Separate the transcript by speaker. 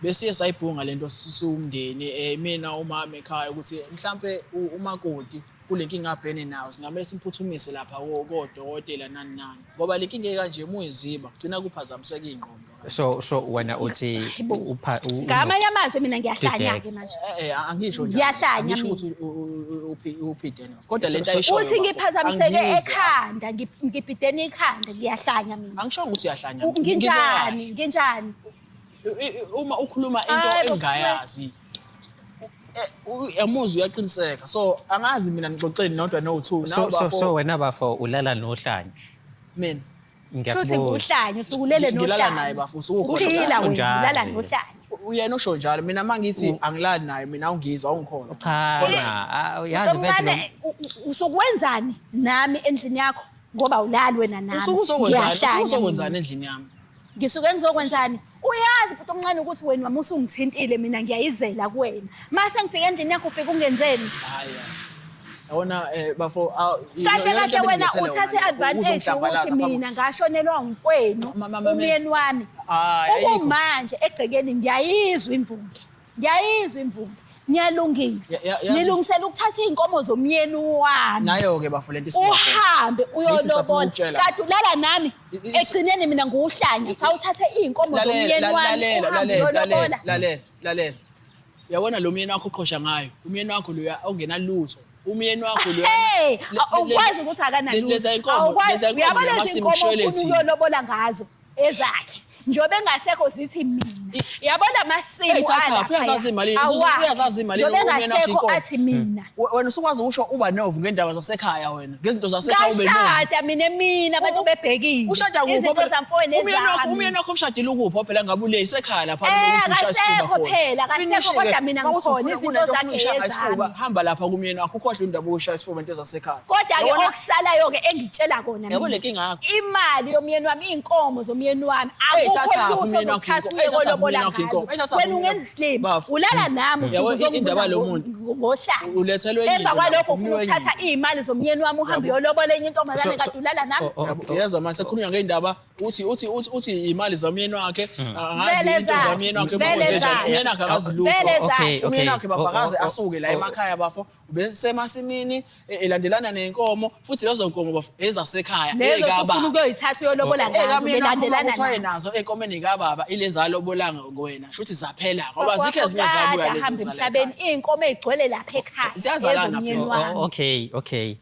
Speaker 1: Besiye sayibhunga lento siwumndeni mina umama ekhaya ukuthi mhlampe umakoti kule nkinga abhene nayo singamele simphuthumise lapha kodokotela nani nani ngoba le nkinga ekanje uma uyiziba kugcina kuphazamiseka iy'ngqondo.
Speaker 2: So wena uthi
Speaker 3: Hayibo.
Speaker 2: upha
Speaker 3: Ngamanye amazwi mina ngiyahlanya-ke manje.
Speaker 1: Angisho njalo.
Speaker 3: Ngiyahlanya
Speaker 1: Angisho
Speaker 3: mina.
Speaker 1: ukuthi uphidene kodwa lento ayishoyo
Speaker 3: Uthi
Speaker 1: bafo,
Speaker 3: ngiphazamiseke
Speaker 1: angiyizwa.
Speaker 3: ekhanda, ngibhidene ikhanda, ngiyahlanya mina.
Speaker 1: Angishongo ukuthi uyahlanya.
Speaker 3: Nginjani? Nginjani?
Speaker 1: Uma ukhuluma into
Speaker 3: Hayi bo,
Speaker 1: engayazi yamuzwa uyaqiniseka so angazi mina nixoxeni nodwa no-two
Speaker 2: So so so wena bafo ulala nohlanya.
Speaker 1: Mina
Speaker 3: Shuthi
Speaker 2: Ngiyakubuza.
Speaker 3: nguhlanya usukulele
Speaker 1: Ngilala
Speaker 3: nohlanya.
Speaker 1: naye bafo, usukukhona.
Speaker 3: Uphila wena
Speaker 2: Unjalo.
Speaker 3: ulala nohlanya.
Speaker 1: Uyena usho njalo mina uma ngithi angilali naye mina awungizwa awungikholwa.
Speaker 2: Cha, yazi mfethu
Speaker 3: Mncane usukwenzani nami endlini yakho ngoba ulali wena nami.
Speaker 1: Usuke uzokwenzani? Usuke
Speaker 3: Ngiyahlanya
Speaker 1: uzokwenzani
Speaker 3: mina.
Speaker 1: endlini yami?
Speaker 3: Ngisuke ngizokwenzani? Uyazi bhuti omncane ukuthi wena wami usungithintile mina ngiyayizela kuwena. Mase ngifika endlini yakho ufika ungenzeni?
Speaker 1: Hayi. Yabona bafo
Speaker 3: Kahle kahle wena uthathe advantage ukuthi mina ngashonelwa umfwenu umyeni wami. Okumanje egcekeni ngiyayizwa imvunge. Ngiyayizwa imvunge. Niyalungisa. Nilungisela ukuthatha iy'nkomo zomyeni wami.
Speaker 1: Nayo-ke bafo lento
Speaker 3: Uhambe
Speaker 1: Ngithi safuna
Speaker 3: uyolobola.
Speaker 1: ukutshela.
Speaker 3: Kade ulala nami. Ekugcineni mina nguwuhlanya. Cha uthathe iy'nkomo zomyeni wami uhambe uyolobola.
Speaker 1: Lalela, lalela. Uyabona lo myeni wakho oqhosha ngayo, umyeni wakho loya ongenalutho. Umyeni wakho loya.
Speaker 3: Hey, awukwazi ukuthi akanalutho.
Speaker 1: Leza inkomo,
Speaker 3: Awukwazi.
Speaker 1: leza inkomo
Speaker 3: Uyabona lezi
Speaker 1: namasimu
Speaker 3: nkomo
Speaker 1: kushwele
Speaker 3: ufuna
Speaker 1: thina.
Speaker 3: ukuyolobola ngazo ezakhe. Njengoba engasekho zithi mina. Yabona amasimu
Speaker 1: Hey, thatha,
Speaker 3: alaphaya,
Speaker 1: uyazazi imali,
Speaker 3: awakhe.
Speaker 1: uyazazi imali,
Speaker 3: Njengoba
Speaker 1: umyeni wakho
Speaker 3: engasekho
Speaker 1: inkomo.
Speaker 3: athi mina.
Speaker 1: Wena usukwazi ukusho uba novu ngendaba zasekhaya wena. Ngezinto zasekhaya ube novu.
Speaker 3: Ngashada mina mina abantu bebhekile.
Speaker 1: Ushada kuphi?
Speaker 3: Izinto
Speaker 1: Phela?
Speaker 3: zamfowenu
Speaker 1: Umyeni wakho,
Speaker 3: ezami.
Speaker 1: umyeni wakho umshadile ukuphi phela ngabe ule isekhaya lapha
Speaker 3: Eh,
Speaker 1: ukuthi ushaya isifuba
Speaker 3: akasekho
Speaker 1: khona.
Speaker 3: phela, akasekho,
Speaker 1: Finish-ke.
Speaker 3: kodwa mina
Speaker 1: Uma uthi
Speaker 3: ngikhona,
Speaker 1: ufuna
Speaker 3: izinto
Speaker 1: kunento ofuna
Speaker 3: zakhe
Speaker 1: uyishaya isifuba,
Speaker 3: ezami.
Speaker 1: hamba lapha kumyeni wakho ukhohlwe indaba yokushaya isifuba into zasekhaya.
Speaker 3: Kodwa-ke
Speaker 1: Yabona-
Speaker 3: okusalayo-ke engikutshela kona
Speaker 1: Yabo
Speaker 3: mina,
Speaker 1: le nkinga yakho.
Speaker 3: imali yomyeni wami, iy'nkomo zomyeni wami,
Speaker 1: Hey,
Speaker 3: akukho
Speaker 1: thatha
Speaker 3: lutho
Speaker 1: umyeni wakho
Speaker 3: ozokuthatha
Speaker 1: inkomo.
Speaker 3: uye
Speaker 1: Hey, thatha
Speaker 3: kolobola
Speaker 1: umyeni wakho
Speaker 3: ngazo.
Speaker 1: inkomo. Hey, thatha
Speaker 3: Wena
Speaker 1: umyeni
Speaker 3: ungenza
Speaker 1: wakho.
Speaker 3: isilima,
Speaker 1: Bafo.
Speaker 3: ulala nami uthi
Speaker 1: Yabo,
Speaker 3: uzongibuza
Speaker 1: indaba lo muntu.
Speaker 3: ngohlanya.
Speaker 1: Ulethelwe enye
Speaker 3: Emva
Speaker 1: into
Speaker 3: kwalokho
Speaker 1: lapho,
Speaker 3: ufuna
Speaker 1: unikwe enye
Speaker 3: ukuthatha iy'mali zomyeni wami uhambe uyolobola enye intombazane
Speaker 2: So-
Speaker 3: kade ulala nami.
Speaker 2: Oh, oh, oh.
Speaker 1: Yezwa mase khulunywa ngendaba uthi imali zamyeni wakhe angazi
Speaker 3: Vele
Speaker 1: into
Speaker 3: zakhe,
Speaker 1: zamyeni wakhe
Speaker 3: vele
Speaker 1: ubonje njani.
Speaker 3: zakhe.
Speaker 1: Umyeni wakhe akazi lutho.
Speaker 3: Vele
Speaker 2: Okay,
Speaker 3: zakhe.
Speaker 2: okay.
Speaker 1: Umyeni wakhe bafakaze
Speaker 2: Oh, oh, oh,
Speaker 1: asuke la
Speaker 2: oh.
Speaker 1: emakhaya bafo ubesemasimini elandelana nenkomo futhi lezo nkomo bafo ezasekhaya
Speaker 3: Lezo
Speaker 1: ekababa.
Speaker 3: sofuna ukuyoyithatha uyolobola ngazo
Speaker 1: Ekamyeni wakho
Speaker 3: belandelana
Speaker 1: kuthiwa
Speaker 3: nazo.
Speaker 1: nazo enkomeni kababa ilezalobolanga ngowena shuthi zaphela ngoba zikho ezinye
Speaker 3: Kwakho
Speaker 1: zabuya
Speaker 3: kade
Speaker 1: lezi
Speaker 3: ahamba
Speaker 1: zala
Speaker 3: emhlabeni
Speaker 1: ekhaya.
Speaker 3: iy'nkomo ey'gcwele lapha ekhaya
Speaker 1: Ziyazalana
Speaker 3: ezomyeni
Speaker 1: phela.
Speaker 3: wami.
Speaker 2: Oh, okay, okay.